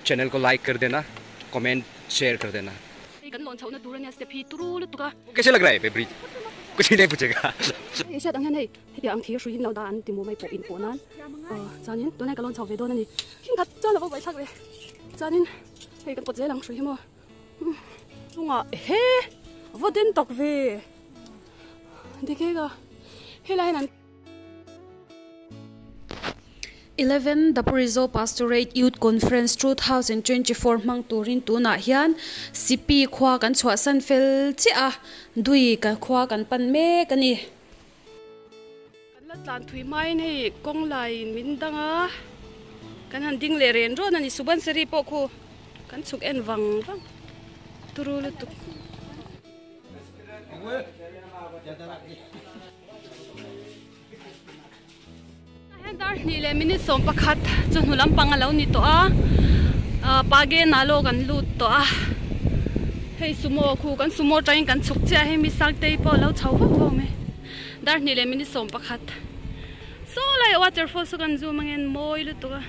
Channel ko like kar dena comment share kar dena. Hei kan lawn chhohna tur ania step hi turu lutuk a. Kaise lag raha hai bridge kuch nahi puchega. Hei hriat ang hian hei hetiang ang thir hrui in lo dah an ti mu mai pawh in pawh nan chuanin tunah hian ka lawn chho ve dawn a ni. Hing khat chuan a va buaithlak ve chuanin hei kan pawt zel ang hrui hi maw chungah ehe va den tak ve dikeka helai hian an. 11 Daporizo Pastorate Youth Conference 2024 hmang turin tunah hian Sipi khua kan chhuahsan fel chiah a, Dui ka khua kan pan mek a ni. Kan la tlan thui hmain hei kawng laiin min dang a, kan han ding leh ren rawn a ni. Subansiri pawh khu kan chhuk en vang vang turu lutuk. Hian dar hnih leh minute 11 chu hnu lampang a lo ni tawh a page nalo kan lut tawh a hei sumo khu kan sumo atangin kan chhuk chiah a hei mi saktei pawh a lo chho vak vak mai dar hnih leh minute 11 saw lai waterfall saw kan zoom angin mawi lutuk a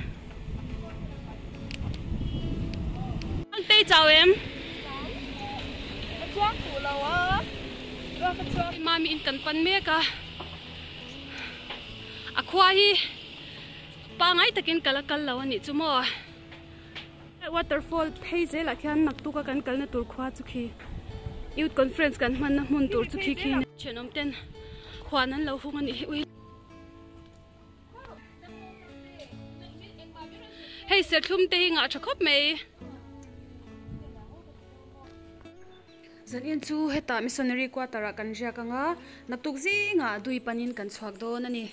saktei chau em mami in kan pan mek a. A khua hi pangai takin kal a kal lo a nih chu maw. Waterfall phei zelah khian naktuk a kan kalna tur khua chu khi Youth Conference kan hmanna hmun tur chu khi khi thenawm ten huan an lo hung a nih hi ui. Hei serthlum te hi ngah tha khawp mai. Zanin chu hetah missionary quarter ah kan riak ang a, naktuk zingah dui panin kan chhuak dawn a ni.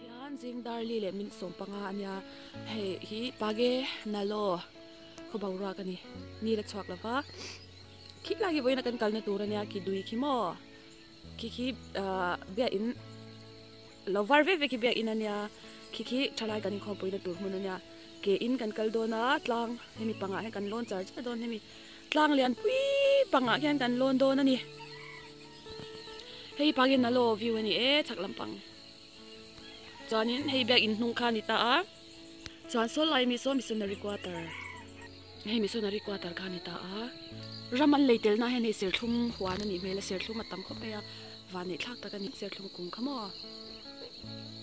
Hian zing dar li leh minute 15 a nia, hei hi page nalo khaw boruak a ni, ni la chhuak lova. Khi lai hi vawiin a kan kalna tur ania khi dui khi maw khi khi ahh biakin lo var vek vek hi biakin ania khi khi thalai kan inkhawmpuina tur hmun ania ke in kan kal dawn a tlang hemi pangah hian kan lawn char char dawn hemi tlang lian pui pangah khian kan lawn dawn ani hei pangin a law view ani e chhak lampang chuanin hei biakin hnung kha ani ta a chuan saw lai mi saw missionary quarter. Hei missionary quarter kha a ni ta a, ram an lei telna hian hei serthlum huan a nih hmel a, serthlum a tam khawp mai a, van neih thlak tak a ni, serthlum kung kha maw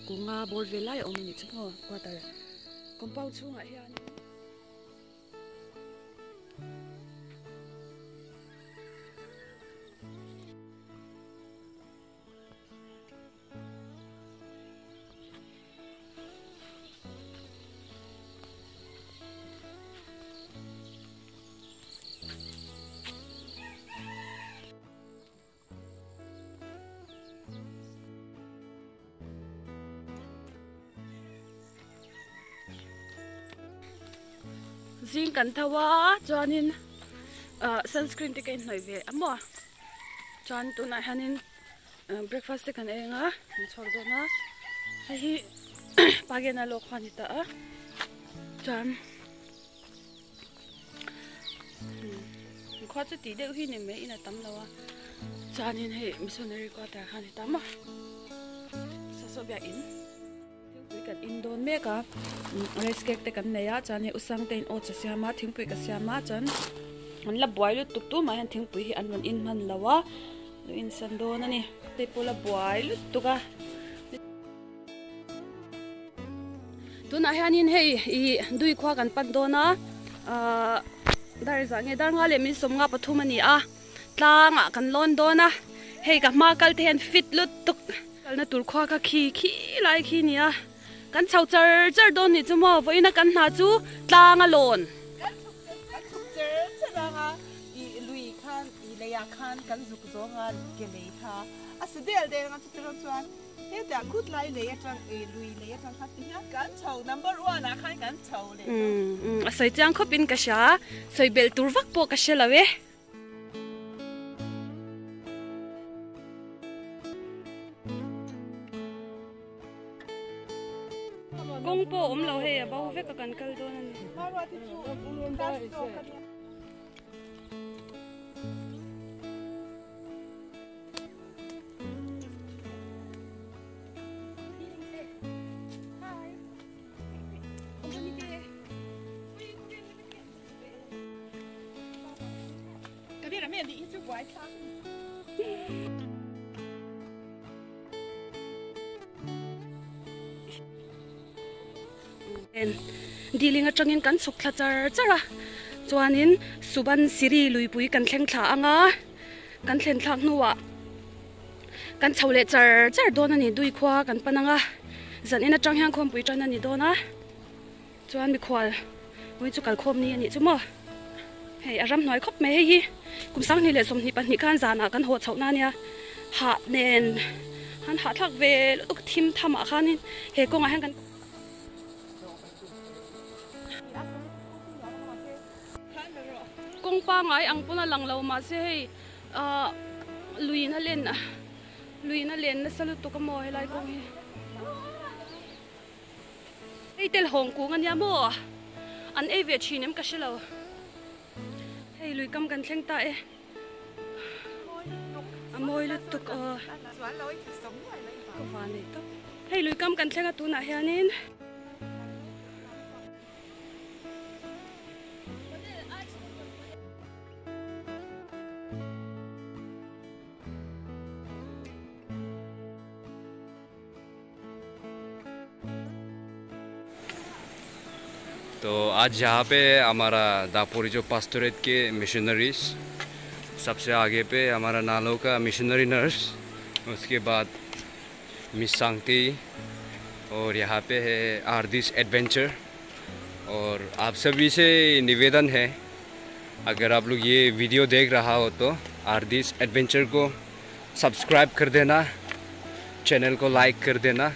kunga bawr vel lai a awm a nih chu maw quarter compound chhungah hian. Zing kan tho a chuanin ah sunscreen te ka inhnawih ve a maw chuan tunah hianin. Breakfast te kan ei anga an chhuak dawn a hei hi pagena lawk kha a ni ta a chuan khua chu tih deuh hi ni mai in a tam lo a chuanin hei missionary quarter kha a ni ta maw sasaw biakin thingpui kan in dawn mek a rice cake te kan nei a chuan hei usang te in oats a siam a thingpui ka siam a chuan an la buai lutuk tumah hian thingpui hi an rawn in hman lo a lo in san dawn a ni hei pawh la buai lutuk a tunah hianin hei ih dui khua kan pan dawn a ahh dar zah nge dar nga leh min 53 a ni a tlangah kan lawn dawn a hei ka hma kal te hian fit lutuk. Kalna tur khua kha khi khi lai khi nia kan chho char char dawn nih chu maw vawiina kan hna chu tlang a lawn. Kan chhuk kan chhuk cher cher anga i lui khan i leiah khan kan zuk zawng a ke lei kha a si del del anga chuti rawng chuan hetah khut lai lei atang i lui lei atang kha ti hian kan chho number one ah khan kan chho leh dawn. A sawi chiang khawp in ka hria sawi belh tur vak pawh ka hre lo e. Kawng pawh a awm lo hei a bo vek a kan kal dawn a ni. Diling atangin kan chhuk thla char char a chuanin Subansiri luipui kan thleng thla anga kan thlen thlak hnuah kan chho leh char char dawn a ni dui khua kan pan anga zan in atang hian khawmpui tan a ni dawn a chuan mikhual vawiin chu kalkhawm ni a nih chu maw hei a ramhnuai khawp mai hei hi kum sanghnih leh 22 khan zanah kan haw chhoh na ania hah nen han hahthlak ve lutuk thim tham ah khanin he kawngah hian kan Kawng pangai ang pawn a lang lo mahse hei ahh lui in a len lui in a len nasa lutuk a maw helai kawng hi hei tel hawng kung ania maw an ei ve thin em ka hre lo hei lui kam kan thleng ta e a mawi lutuk aw ka van ei tawp hei lui kam kan thleng a tunah hianin. तो आज यहाँ पे हमारा दापोरिजो पास्टोरेट के मिशनरीज सबसे आगे पे हमारा नालो का मिशनरी नर्स, उसके बाद मिस सांगती और यहाँ पे है आरदिस एडवेंचर। और आप सभी से निवेदन है, अगर आप लोग ये वीडियो देख रहा हो तो आरदिस एडवेंचर को सब्सक्राइब कर देना, चैनल को लाइक कर देना,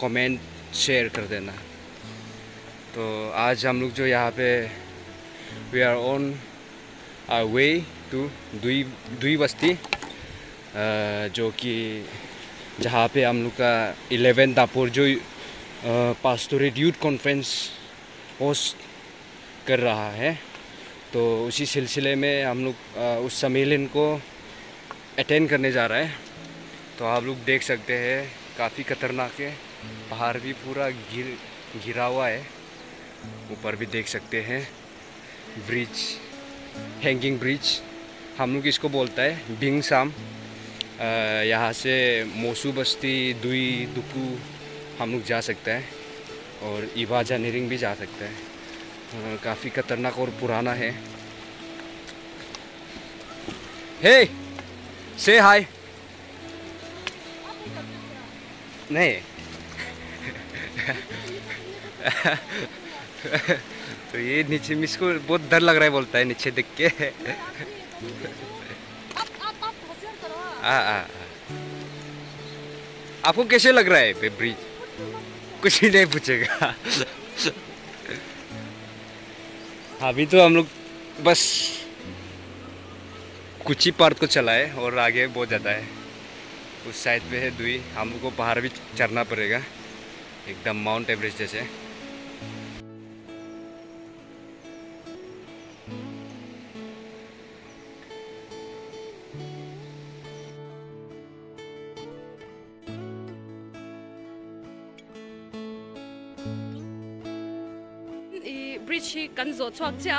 कमेंट शेयर कर देना। तो आज हम लोग जो यहाँ पे we are on our way to Dui Basti, जो कि जहाँ पे हम लोग का 11 Daporijo pastorate youth conference host कर रहा है। तो उसी सिलसिले में हम लोग उस सम्मेलन को अटेंड करने जा रहा है। तो आप लोग देख सकते हैं काफ़ी खतरनाक है, पहाड़ भी पूरा घिरा हुआ है। ऊपर भी देख सकते हैं bridge, hanging bridge हम लोग इसको बोलता है, बिंगसाम। यहाँ से मोसू बस्ती, दुई दुकू हम लोग जा सकते हैं और इवा जानेरिंग भी जा सकते हैं। काफ़ी खतरनाक और पुराना है। हे से हाय नहीं तो ये नीचे मिस को बहुत डर लग रहा है, बोलता है नीचे देख के। आ आपको कैसे लग रहा है ब्रिज? कुछ ही नहीं पूछेगा। अभी तो हम लोग बस कुछ ही पार्ट को चला है और आगे बहुत ज़्यादा है। उस साइड पे है दुई, हम लोग को पहाड़ भी चढ़ना पड़ेगा एकदम माउंट एवरेस्ट जैसे। Bridge hi kan zo chuak chia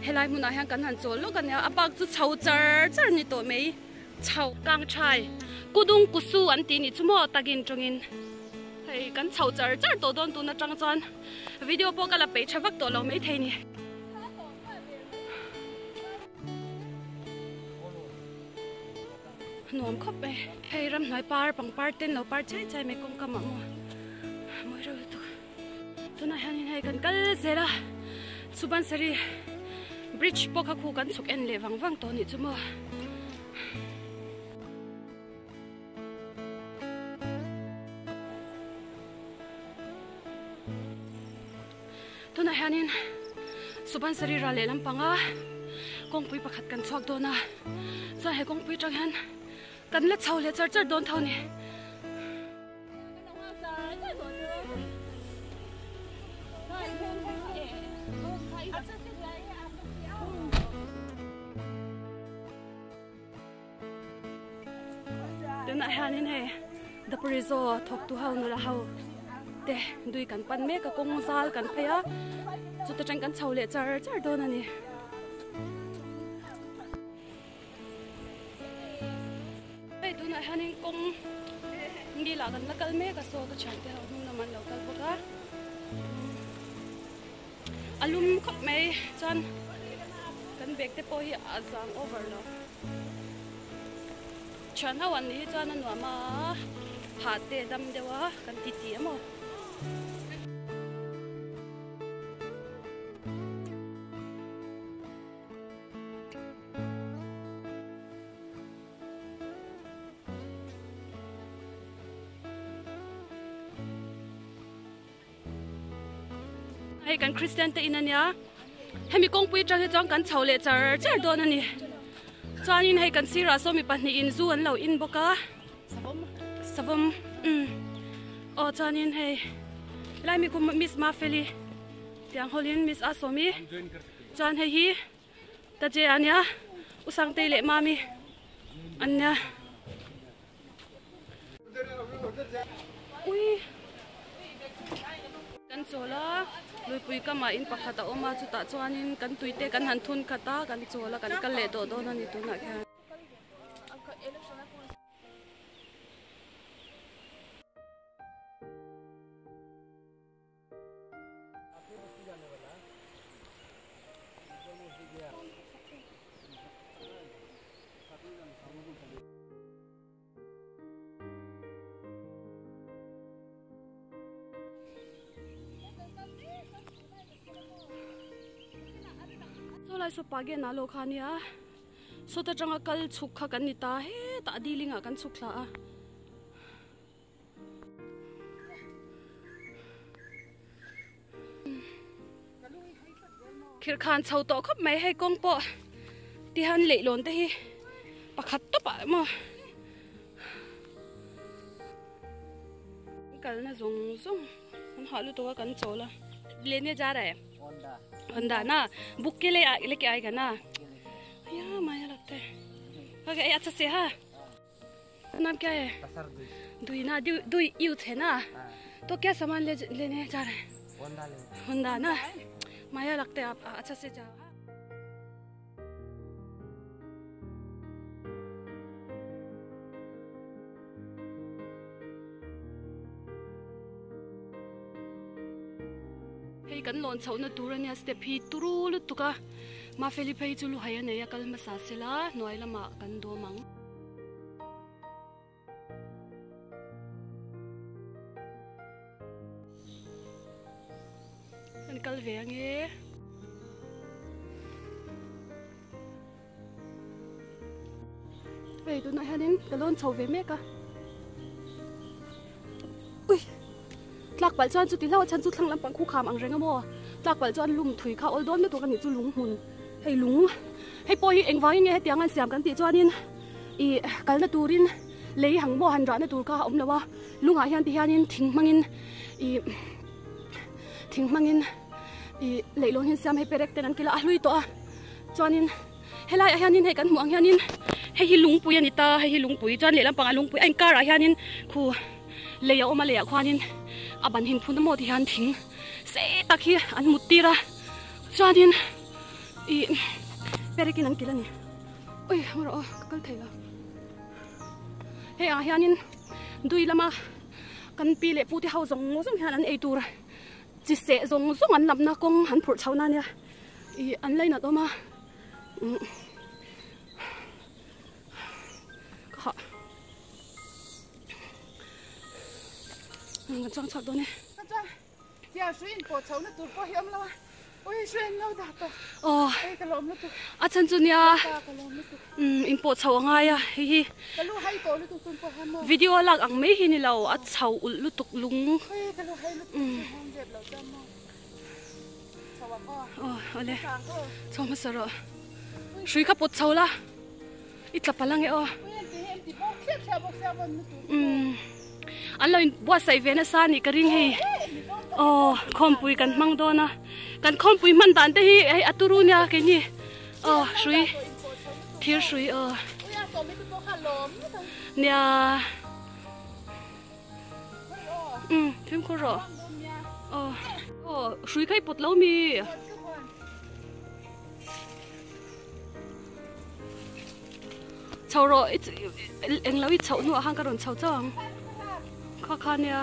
helai hmunah hian kan han chawl lawk ania a bak chu chho char char ni tawh mai chho kang thai kudung kusu an ti ni chu maw takin tawngin hei kan chho char char tawh dawn tun atang chuan video pawh ka la peih tha vak tawh lo mai thei ni. Nuam khawp mai hei ramhnuai par pangpar ten lo par chai chai mai kawng kam ah maw mawi reuh lutuk. Tunah hianin hei kan kal zel a Subansiri bridge pawh kha khu kan chhuk en leh vang vang tawh anih chu maw. Tunah hianin Subansiri ral leh lampanga kawngpui pakhat kan chhuak dawn a, chuan he kawngpui tang hian kan la chho leh char char dawn tho a ni. Tunah hianin hei Daporizo thawktu ho nula ho te dui kan pan mek a kawng zal kan phei a chuta tang kan chho leh char char dawn a ni. Hei tunah hianin kawng ngilah kan la kal mek a saw ka thiante ho hnung lamah an lo kal bawk a a lum khawp mai chuan kan bag te pawh hi a zang over lo thian ho an nih hi chuan a nuam a hah te dam deuh a kan ti ti emaw. Hei kan Christian te in ania hemi kawngpui atang hi chuan kan chho leh char char dawn ani chuanin hei kan sirah saw mi pahnihin zu an lo in bawk a savawm umm aw chuanin hei helai mi kum miss Mafeli tiang hawlin miss Asawmi chuan hei hi ta che ania u Sangtei leh Mami an nia. Ui kan chawl a luipui kamah in pakhat a awm a chutah chuanin kan tuite kan han thun khat a kan chawl a kan kal leh tawh dawn a ni tunah khian. Saw lai saw page na lo kha nia sawta tanga kal chhuk kha kan ni ta hetah dealing ah kan chhuk thla a. Khirh khan chho tawh khawp mai hei kawng pawh tihian leihlawn te hi pakhat tawp ah emaw kalna zawng zawng an hah lutuk a kan chawl a lene ja raha hai Honda na book ke le leke aayega na ya maya lagta hai acha se ha. नाम क्या है दुई ना दुई यूथ है ना तो क्या सामान ले लेने जा रहे हैं होंडा ना माया लगता है आप अच्छा से जाओ। Hei kan lawn chhohna tur ania step hi turu lutuk a Mafeli phei chu lu hai a nei a kal hmasa sela hnuai lamah kan dawm ang. Kan kal ve ange. Hei tunah hianin ka lawn chho ve mek a. Ui! Tlak palh chuan chuti hlauh a chhan chu thlang lampang khu kham ang reng a maw? Tlak palh chuan lum thui kha awl dawn lutuk a nih chu lung hmun. Hei lung hei pawh hi engvangin nge hetiang an siam kan tih chuanin ih kalna turin lei hang maw han rahna tur kha a awm lo a, lungah hian ti hianin thing hmangin ih thing hmangin ih leihlawn hian siam hei perek ten an kil a, a hlui tawh a chuanin helai ah hianin hei kan hmuh ang hianin hei hi lungpui a ni ta hei hi lungpui chuan lehlam pangah lungpui a inkar ah hianin khu lei a awm a leiah khuanin a ban hin phun a maw ti hian thing sei tak hi an mut tir a chuanin ih perekin an kil a ni ui rawh aw ka kal thei lo hei ah hianin dui lama kan pi leh pu te ho zawng zawng hian an ei tur chi seh zawng zawng an lamna kawng an phurh chho na nia ih an lainat awm a umm ka hah. Kan chuang chhuak dawn e. Aw a chhan chu nia in pawh chho a ngai a hei hi video lak ang mai hi ni lo a chho ulh lutuk lung aw awle chho hmasa rawh hrui kha pawt chho la. I tla palh ange aw. Umm an lo in buatsaih ve nasa a nih ka ring hei. Aw khawmpui kan hmang dawn a. Kan khawmpui hman dan te hi hei a turu nia keini. Aw hrui thir hrui aw. Nia. Um, fimkhur rawh. Aw. Aw, hrui kha i pawt lo mi. Chho rawh, eng lo i chhoh hnuah khan ka rawn chho chauh ang. Kha kha nia.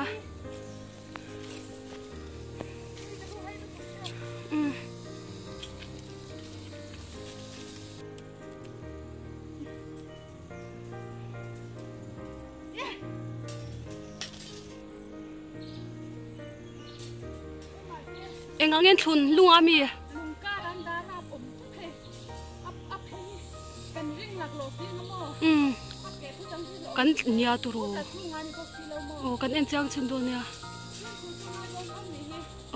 Um. Eng ang en thlun lung a mi? Um kan nia turu aw kan en chiang chhin dawn nia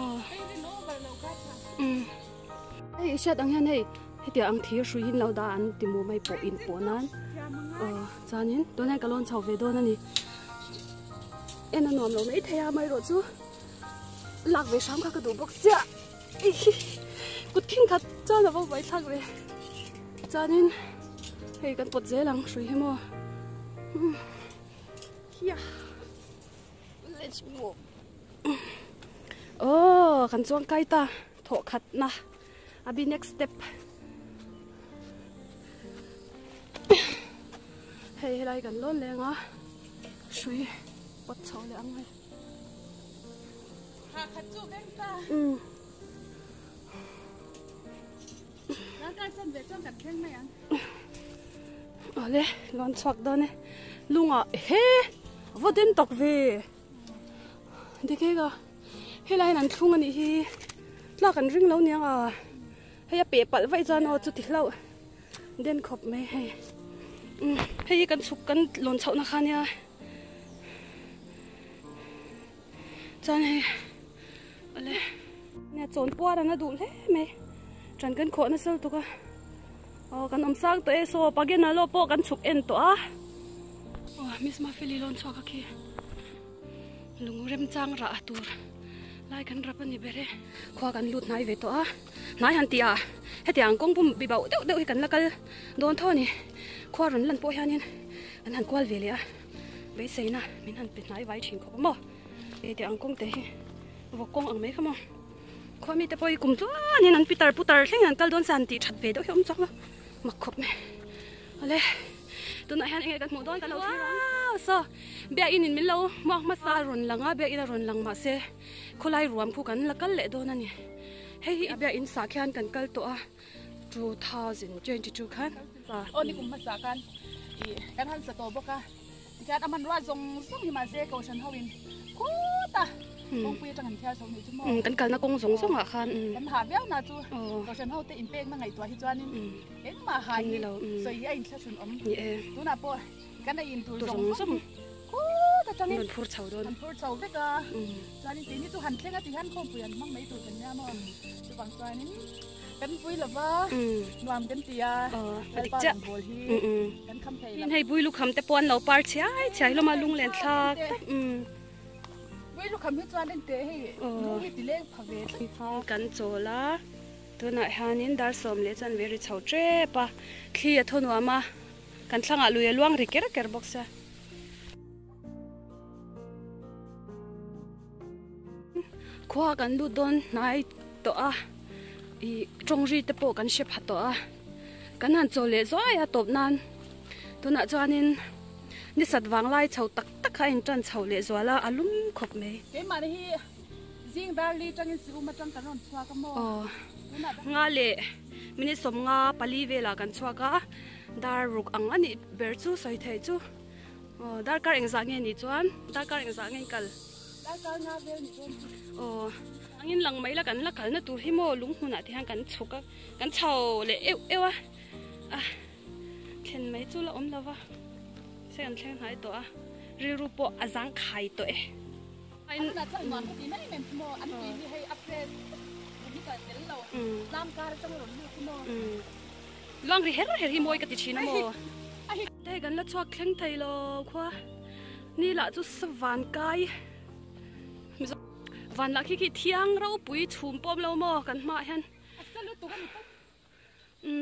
aw um hei i hriat ang hian hei hetiang ang thir hrui in lo dah an ti mu mai pawh in pawh nan aw chuanin tun hian ka lawn chho ve dawn a ni en a nuam lo mai thei a amaherawh chu lak ve hram kha ka duh bawk sia kut khing khat chuan a va buai thlak ve chuanin hei kan pawt zel ang hrui hi maw hiah let's move oh kan chuang kai ta thawh khat na a bi next step hei helai kan lawn leng a hrui pawt chho leh ang hei Awle lawn chhuak dawn e lungah he va den tak ve dikeka helai hian an thlung anih hi tlak an ring lo niang a hei a peh palh vaih chuan aw chuti hlauh den khawp mai hei hei hi kan chhuk kan lawn chhoh na kha nia. Chuan hei awle nia chawn puar an a duh hle mai ṭan kan khawh nasa lutuk a aw kan awm sang tawh e saw pagena law pawh kan chhuk en tawh a aw miss mafeli lawn chhuak a khi lung remchang rah tur lai kan rap a ni ber e khua kan lut hnai ve tawh a hnai han tih ah hetiang kawng pum bi bauh deuh deuh hi kan la kal dawn tho a ni khua rawn lan pawh hianin an han kual ve leh a. Beiseina min han pe hnai vai thin khawp a maw hei tih ang kawng te hi vawk kawng ang mai kha maw khua mite pawh hi kum tluanin an pitar putar thlengin an kal dawn se han tih that ve deuh hi awm chuang a mak khawp mai awle tunah hian enge kan hmuh dawn ka lo thlir ang wow saw biakin in min lo hmuak hmasa a rawn lang a biakin a rawn lang mahse khawlai ruam khu kan la kal leh dawn a ni hei hi biakin sah khian kan kal tawh a. 2022 khan aw ni kum hmasa khan i kan han sa tawh bawk a tikhian a hmanrua zawng zawng hi mahse kohhran ho in khuta kawngpui atang an thiar chho nih chu maw kan kalna kawng zawng zawng ah khan kan hah viau na chu kohhran ho te inpekna ngaihtuah hi chuanin engmah ha hi sawi hi a inthlahrun awm tunah pawh kan ei in tur zawng zawng khuta atangin an phur chho dawn an phur chho vek a chuanin keini chu han thleng a ti hian khawmpui an hmang mai tur kan nia maw chuvang chuanin Kan pui lova nuam kan ti a, Lalpa rawngbâwl hi kan kham thei lo. Hei bui lukham te pawh an lo par chhiai chhiai hlawm a, lunglen thlak tak. Bui lukham hi chuan engteh hei lung hi ti leng pha ve tlat. Kan chawl a, tunah hianin dar sawm leh chuan ve ri chho tep a, thli a thaw nuam a, kan thlangah lui a luang ri ker ker bawk sia. Khua kan lut dawn hnai tawh a ih tawngri te pawh kan hre pha tawh a kan han chaw leh zuai a tawp nan tunah chuanin ni sat vang lai chho tak tak kha a in tan chho leh zual a a lum khawp mai. Keimahni hi zing dar li tangin sium atang kan rawn chhuak a maw? Aw nga leh minute 50 velah kan chhuak a dar ruk ang a nih ber chu sawi theih chu. Aw darkar engzah nge ni chuan darkar engzah nge kal darkar nga vel ni dawn chu aw angin lang mai la kan la kalna tur hi maw lung hmunah te hian kan chhuk a kan chho leh euh euh a a thlen mai chu la awm lova se kan thleng hnai tawh a rilru pawh a zang khai tawh e an chuan nuam ka ti mai mai maw an tui hi hei a fresh hi ka tel lo tlang kar atang rawn lut hi maw luang ri her her hi mawi ka ti thin a maw. Hei kan la chhuak thleng thei lo khua ni lah chu van kai van lah khi khi thiang ropui chhum pawm lo maw kan hmaah hian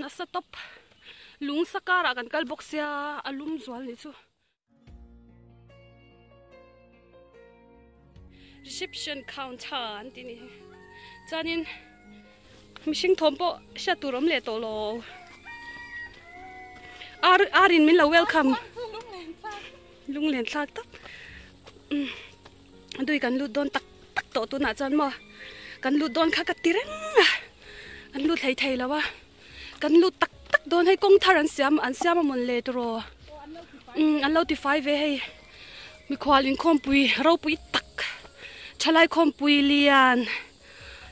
a sa tawp lung sa karah kan kal bawk sia a lum zual nih chu. Reception counter an tih ni hi chuanin mihring thawm pawh hriat tur awm leh tawh lo ar ar in min lo welcome lunglen thlak tak dui kan lut dawn tak tak tawh tunah chuan maw kan lut dawn kha ka ti reng a kan lut hlei thei lo a kan lut tak tak dawn hei kawng thar an siam an siam a mawn le tiraw an lo ti fai ve hei mikhual inkhawmpui ropui tak thalai khawmpui lian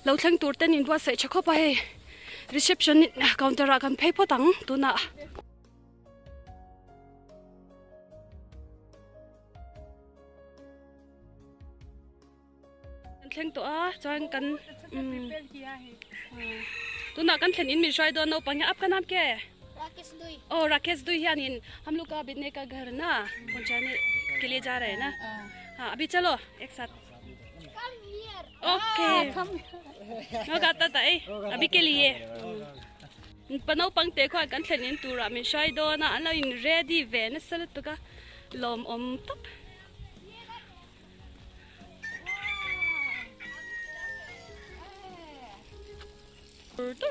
lo thleng tur ten in buatsaih tha khawp a hei reception counter ah kan phei phawt ang tunah. Kan thleng tawh a chuan kan tunah kan thlen in min hruai dawn naupang hi apka naam kya hai Rakesh Dui oh Rakesh Dui hianin hum log ka bitne ka ghar na pahunchane ke liye ja rahe na ha abhi chalo ek sath come here okay no ka ta ta ei abhi ke liye pa naupang te khuan kan thlen in turah min hruai dawn a an lo in ready ve nasa lutuk a lawmawm tawp.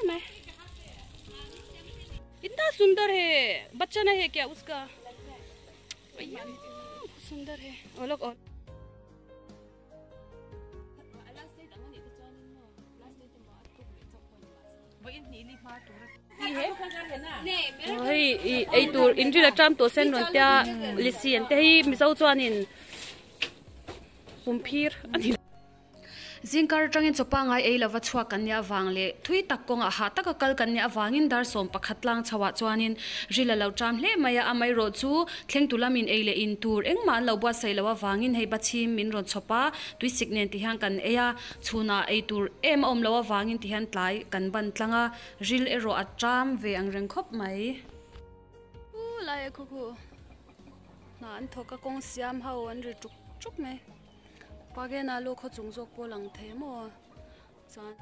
में इतना सुंदर है बच्चा नहीं है क्या उसका सुंदर है वो लोग और hei ei tur inril atang tawh sen rawn tia lisi an te hi mizo chuanin pumphir a ni zingkar atangin chaw pangai ei lova chhuak kan nia avang leh thui tak kawngah hah taka kal kan nia avangin dar sawm pakhat tlang chho ah chuanin ril a lo ṭam hle mai a amaherawh chu thleng tu lamin ei leh in tur engmah an lo buatsaih loh avangin hei bachhim min rawn chhawp a tuisik nen ti hian kan ei a chhunah ei tur em a awm loh avangin ti hian tlai kan ban tlang a ril erawh a ṭam ve ang reng khawp mai. U lai a khaw khu hna an thawk a kawng siam ho an ri ṭuk ṭuk mai. Pagena lu khaw chung zawk pawh lang thei maw chuan.